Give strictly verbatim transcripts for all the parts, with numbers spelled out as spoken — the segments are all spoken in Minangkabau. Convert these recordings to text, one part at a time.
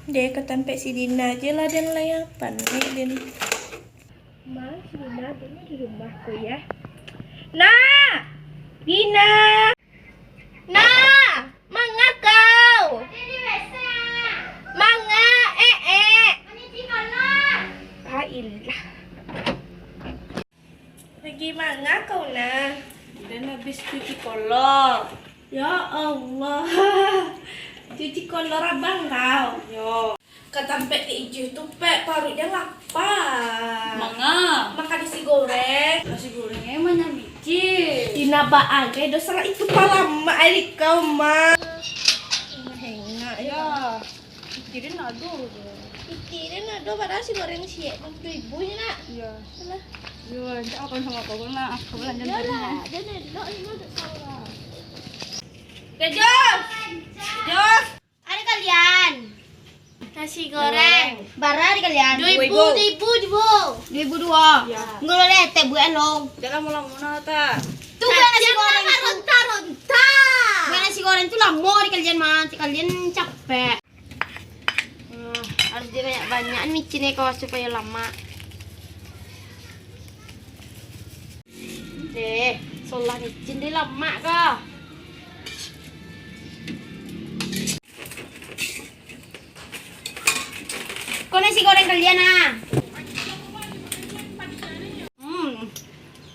Deh, ka tampek si Dina je lah, den lai apan ni, den. Ma, si Dina ado di rumah ko, ya. Nak! Dina! Nak! Manga kau? Manga, eh, eh. Ah, ilah. Pagi manga kau, nah? Den habis cuci kolor. Ya Allah. Cuci kolor abang kau. Yo. Ka tampek di ijuih tu, Pek, paruik jan lapa. Manga? Makan nasi goreng. Nasi goreng emang nyo micin. Ina baa gai doh salah itu palamak ari kau, Ma. Hengak, ya. Pikirin ado tu. Pikirin ado, padahal nasi goreng siek tu duo ribu je, Nak. Iya. Alah. Yo, cak makan samo kau, Nak. Kau belanjaan tadi, Nak. Jan elok, ino dak salah. Jos! Jos! Ari kalian? Nasi goreng. Bara ari kalian? Duo ribu. Duo ribu duo. Duo ribu duo. Yo. Ngolo letek buek lo. Jan lamo-lamo nah, ta. Tu buek nasi goreng tu. Ronta-ronta. Buek nasi goreng tu lamo ari kalian, mah. Cak kalian capek. Hmm, harus dibanyak-banyakan micin ni, ko, supayo lamak. Deh, solah micin deh lamak ko. Ko nasi goreng kalian, ah. Hmm.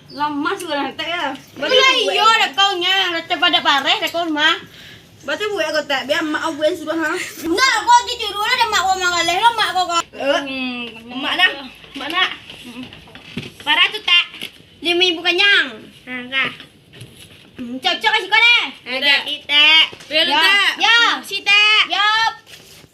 Lamak sudah tek ya. Lah iyo dah kau nya, lah cepat dak pareh dah kau mah. Baca buek kau tak, biar mak kau buek sudah ha. Ndak, kau jujur lah dah mak kau mangaleh lah mak kau kau. Eh, mak nak, mak nak. Parah tu tak? Lima ribu kanyang. Nah, kah. Hmm, cocok kasih kau deh. Ada kita. Yo. Yo. Sita. Yo.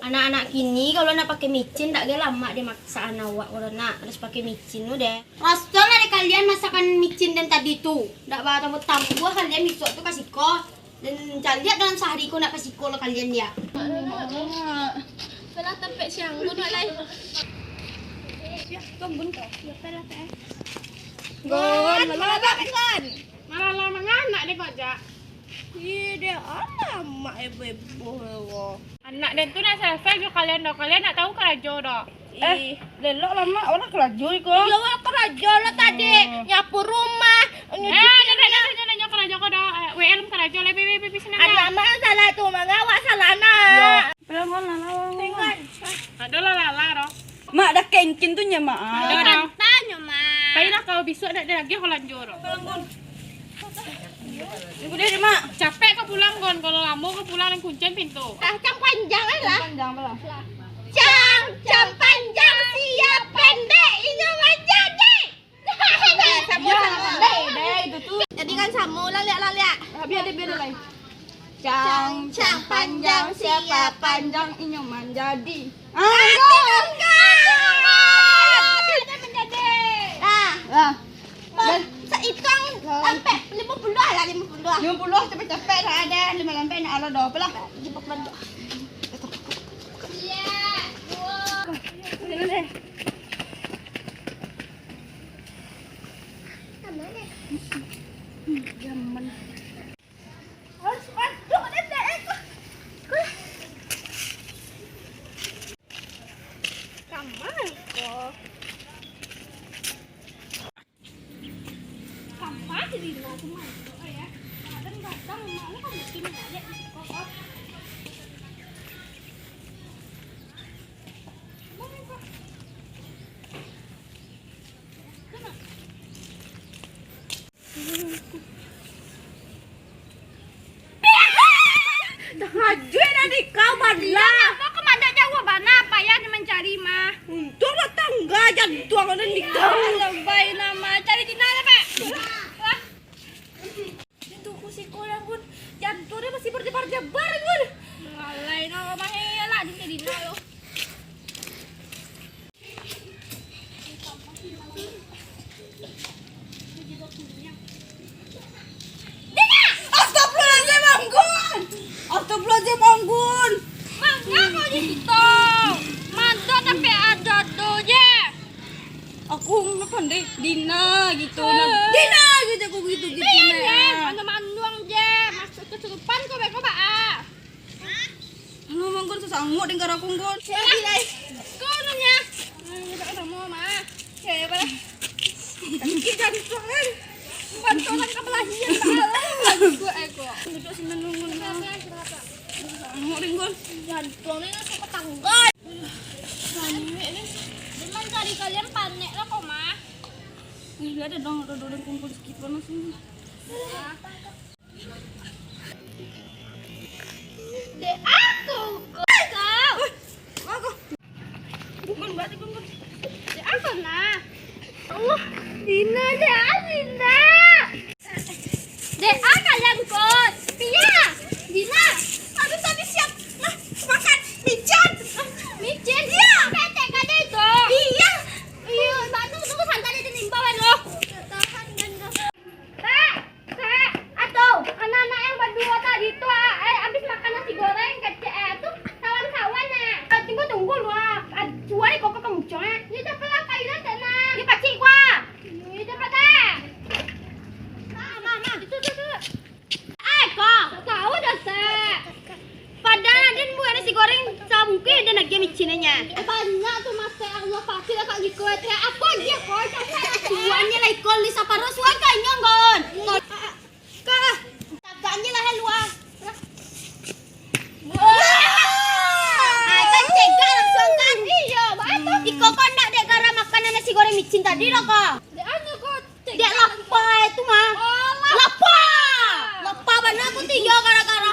Anak-anak kini kalau nak pakai micin, dak gai lamak deh masakan awak kalau nak, harus pakai micin tu deh. Rasolah dek kalian masakan micin den tadi tu. Dak batambah-tambah kalian bisuak tu ka siko. Den caliak dalam sahari ko nak ka siko lo kalian, yo. Alah, tampek siang ko nak lai. Yo, tunggu ko. Yo, alah, eh. Gon, alah, alah, Gon. Malah lah manganak dek kau, Jak. Ih, dek alah, mak ebo-ebo lo. Anak den tu nak selesai jo kalian doh. Kalian nak tahu karajo doh. Eh, lelok lah, Mak. Orang karajo iko. Iyo, orang karajo lo tadi. Oh. Nyapu rumah, nyuci piring. Eh, dah, dah, dah, dah, dah, dah, karajo ko doh. Eh, W L karajo lah, bi, bi, bi, bi, sini, Mak. Anak Mak salah tu, Mak. Awak salah, Nak. Iyo. Pelan-pelan lah, Mak. Ado lah, lah, lah, doh. Mak, dah kengkin tu nyo, Mak. Ado, ado. Santai nyo, Mak. Pailah kau, bisuak dak ado lagi kau lanjo tu. Tunggu deh, Mak. Capek kau pulang, Gon. Kalau lamo kau pulang, nan kuncian pintu. Cang panjang ai lah. Cang panjang apo lah? Cang, cang panjang, sia pendek, inyo manjadi. Samo, samo. Deh, deh, itu tu. Jadi kan samo, lah liak, lah liak. Ah, biar deh, biar deh, lai. Cang, cang panjang, sia panjang, inyo manjadi. Ah, enggak. Enggak. Dia manjadi. Nah. Ah. Sa-, ituang sampai limo puluah lah, limo puluah. Limo puluah capek-capek lah, ado limo sampai nak alo doh, apolah. Limo puluah. Iya, dua. Jaman. Aduh, aduh, aduh, aduh. Kamar ko. Kamar di Dina tu mah, ya. Kadang datang, malah kan mungkin balik di sekolah. Tahajuik lah di kau, bala. Apo kau mandok jauah bana, payah ni mancari mah. Untuang lah tangga jantuang ado di kau. Lebay nama, cari Dina lah, Pak. Wah. Itu ku siko lah, Gun. Jantuang dia masih berdebar-debar, Gun. Alai, no, rumah elak di Dina lo. Astagfirullahaladzim, Anggun! Astagfirullahaladzim, Anggun! Manga kau di situ? Mantap sampai ada tu je. Aku nggak pandai. Dina gitu, nah. Dina gitu, aku gitu, gitu, Dina. Manuang-manuang je. Masuk kesurupan kau, beko, Pak. Anu, Gun, sasanggup dek garah Gun. Cek, lai. Kau nanya. Ayo, tak ketemu, Ma. Cek, apa? Sakit jantung, kan? Bantuan ka balahian, tak ada. Gua, eh, gua. Duduk sini, Gun. Sanggup dek Gun. Jantung ni langsung ke tangga. Sampai ni. Dia mancari kalian panek lah, kau, Ma. Ini ada dong, ada dong kumpul sekitar langsung. Dek aku, kau. Bukan, berarti bukan. Dek aku, nah. Allah, Dina, dek Dina. Dek, ah, kalian, kos. Pia, Dina. Aduh, tadi siap. Nah, makan. Micin. Micin? Iya. Petek kali itu. Iya. Iya, batu tu santai di limbah, lo. Tahan, dan Kak, Kak, atau anak-anak yang berdua tadi tu, ah, eh, habis makan nasi goreng, kecek, eh, tu, kawan-kawan, eh. Eh, tunggu, tunggu lu, ah. Ah, suai kok ke kemucung, eh. Ya, cepat lah, Kak Ira, tak nak. Ya, pacik gua. Ya, cepat dah. Ma, ma, ma. Itu, itu, itu. Eh, kok? Tak tahu dah, Sek. Padahal Aden buek nasi goreng sabungkuih, Aden agiah micinannya. Banyak tu, Mas, Sek. Allah, pasti dah kat liko, Sek. Apa dia, kok? Capek. Tuannya lah ikon li saparuah suan kanyang, kawan. Kak, kak. Tagaknya lah, luar. Ah, kan cegak langsung, kan? Iya, baik tu. Iko kok ndak dek gara makan nasi goreng micin tadi lo, kok? Dek anu, kok. Dek lapar itu mah. Oh, lapar. Lapar. Lapar bana aku tu, iyo, gara-gara